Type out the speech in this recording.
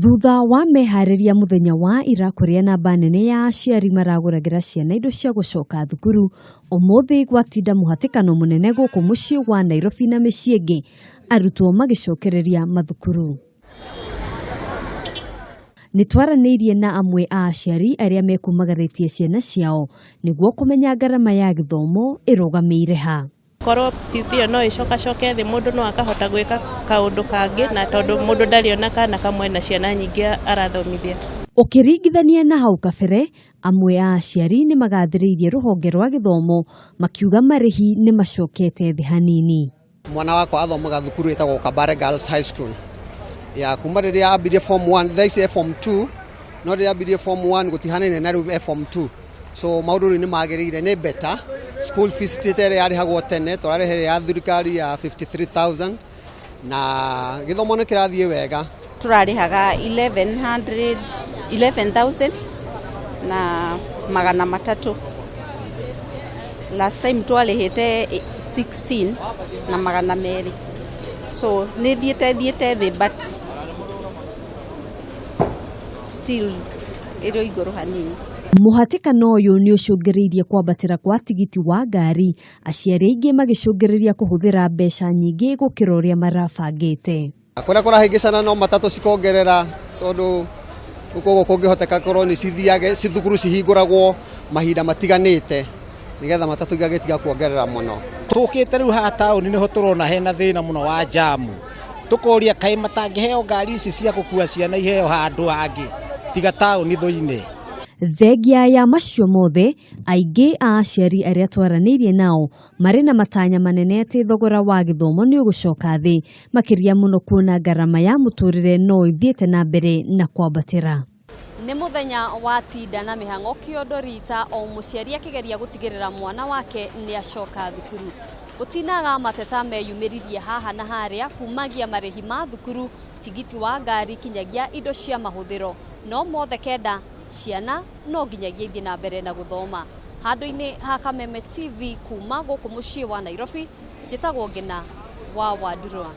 Thutha wa meharĩria mũthenya wa ira kũrĩa namba nene ya aciari maragũragĩra ciana indo cia gũcoka thukuru, ũmũthĩ gwatinda mũhatĩkano mũnene gũkũ mũciĩ wa Nairobi na mĩciĩ ĩngĩ, arutwo magĩcokereria mathukuru. Nĩ twaranĩirie na amwe a aciari arĩa mekumagarĩtie ciana ciao nĩguo kũmenya ngarama ya gĩthomo ĩrũgamĩire ha. Korwo bithi ĩyo no ĩcokacoke thĩ, mũndũ no akahota gwĩka kaũndũ kangĩ, na tondũ mũndũ ndarĩ ona kana kamwe na ciana nyingĩ arathomithia. Ũkĩringithania na hau kabere, amwe a aciari nĩ magathĩrĩirie rũhonge rwa gĩthomo makiuga marĩhi nĩ macokete thĩ hanini. Mwana wakwa athomaga thukuru ĩtagwo Kabare Girls High School ya kuma rĩrĩa ambirie form 1, thaa ici e form 2, no rĩrĩa ambirie form 1 gũtihanaine na rĩu e form 2, so maũndũ rĩu nĩ magĩrĩire, nĩ better. School fees ti ta ĩrĩa yarĩhagwo tene, tũrarĩha ĩrĩa ya thirikari ya 53,000 na gĩthomo nĩ kĩrathiĩ wega. Tũrarĩhaga 1100, 11,000 na 300. Last time twarĩhĩte 16 na 200, so nĩ thiĩte thiĩte thĩ, but still ĩrĩ o igũrũ hanini. Mũhatĩkano ũyũ nĩ ũcũngĩrĩirie kwambatĩra kwa tigiti wa ngari, aciari aingĩ magĩcũngĩrĩria kũhũthĩra mbeca nyingĩ gũkĩra ũrĩa marabangĩte. Kũrĩa kũrahĩngĩcana no matatũ cikongerera, tondũ koguo kũngĩhoteka korwo nĩ cithiage thukuru cihingũragwo mahinda matiganĩte nĩgetha matatũ igagĩtiga kuongerera mũno. Tũkĩte rĩu haha taũni nĩho tũrona hena thĩna mũno wa jamu, tũkoria kaĩ matangĩheo ngari ici cia gũkua ciana iheo handũ hangĩ tiga taũni thũinĩ. Thengia ya macio mothe, aingĩ a aciari arĩa twaranĩirie nao marĩ na matanya manene atĩ thogora wa gĩthomo nĩ ũgũcoka thĩ, makĩria mũno kuona ngarama ya mũtũrĩre no ĩthiĩte na mbere na kwambatĩra. Nĩ mũthenya wa tinda na mĩhang'o kĩondo rita, o mũciari akĩgeria gũtigĩrĩra mwana wake nĩ acoka thukuru. Gũtinaga mateta meyumĩririe haha na harĩa, kumagia marĩhi ma thukuru, tigiti wa ngari, kinyagia indo cia mahũthĩro, no mothe kenda ciana no nginyagia ithiĩ na mbere na gũthoma. Handũ-inĩ ha Kameme TV kuma gũkũ mũciĩ wa Nairobi, njĩtagwo Ngina wa Wandurwa.